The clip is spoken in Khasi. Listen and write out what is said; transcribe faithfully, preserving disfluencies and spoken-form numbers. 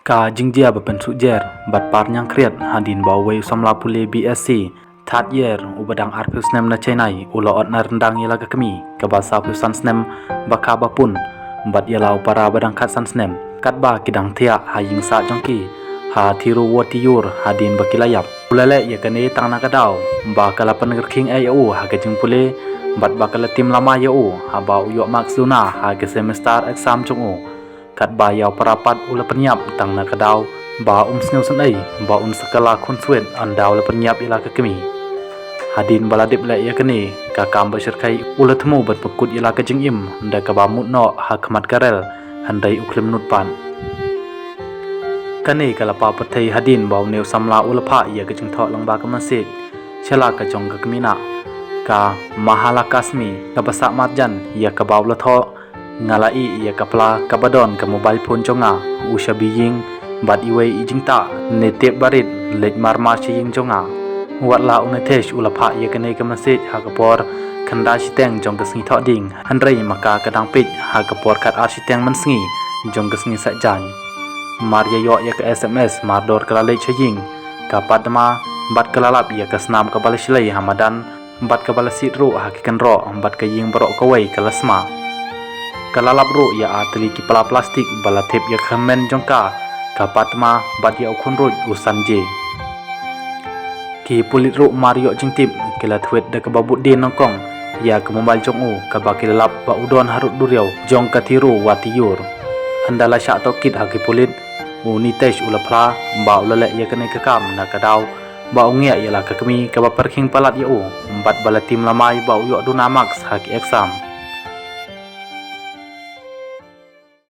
Ka jingjia ba pynsuh jer bad par ñiangkhriat hadien ba uwei u samla pule B S C third year uba dang arphew snem na Chennai u la ot na ryndang ïa la ka kmie kaba sawphew san snem ba kha ba pun bad ïa la u para ba dang khatsan snem, katba ki dang thiah ha ïing sah jong ki ha Thiru Watiyur hadien ba ki la ïap. U la leh ïa kane tang na ka daw ba ka la pynrkhing eh ïa u ha ka jingpule bad ba ka la tim lamai ïa u haba u ïoh marks duna ha ka semester exam jong u. Katba ïa u para pat u la pynïap tang na ka daw ba um sngewsynei ba un sa kylla khunswet ynda u la pynïap ïa la ka kmie. Hadien ba la dep leh ïa kane ka kam ba shyrkhei u la thmu ban pynkut ïa la ka jingim da kaba mut noh ha khmat ka rel, hynrei u khlem nud pat. Kane ka la paw pyrthei hadien ba une u samla u la phah ïa ka jingthoh lyngba ka message sha la ka jong ka kmie na ka Mahalakshmi kaba sah marjan ïa kaba u la thoh, nga la ïeh ïa ka pla kaba don ka mobile phone jong nga, u shabi ïing bad iwei i jingtah ne tep barit leit marmar sha ïing jong nga. Wat la u Nitesh u la phah ïa kane ka message ha ka por khyndai shiteng jong ka sngi Thohdieng, hynrei ma ka ka dang peit ha ka por khatar shiteng mynsngi jong ka sngi Saitjaiñ. Mar ïa ïoh ïa ka S M S mardor ka la leit sha ïing ka Padma bad ka la lap ïa ka snam kaba la shlei ha madan bad kaba la siat ruh ha ki kynroh bad ka ïing baroh kawei ka la sma. Ka la lap ruh ïa ar tylli ki pla plastik ba la thep ïa ka kyrmen jong ka, ka Padma bad ïa u khunruit u Sanjay. Ki pulit ruh mar ïoh jingtip ki la thwet da kaba bud die nyngkong ïa ka mobile jong u kaba ki la lap ba u don harud duriaw jong ka Thiru Watiyur. Ynda la shah tohkit ha ki pulit, u Nitesh u la phla ba u la leh ïa kane ka kam na ka daw ba u ngiah ïa la ka kmie kaba pyrkhing palat ïa u bad ba la tim lamai ba u ïoh duna marks ha ki exam.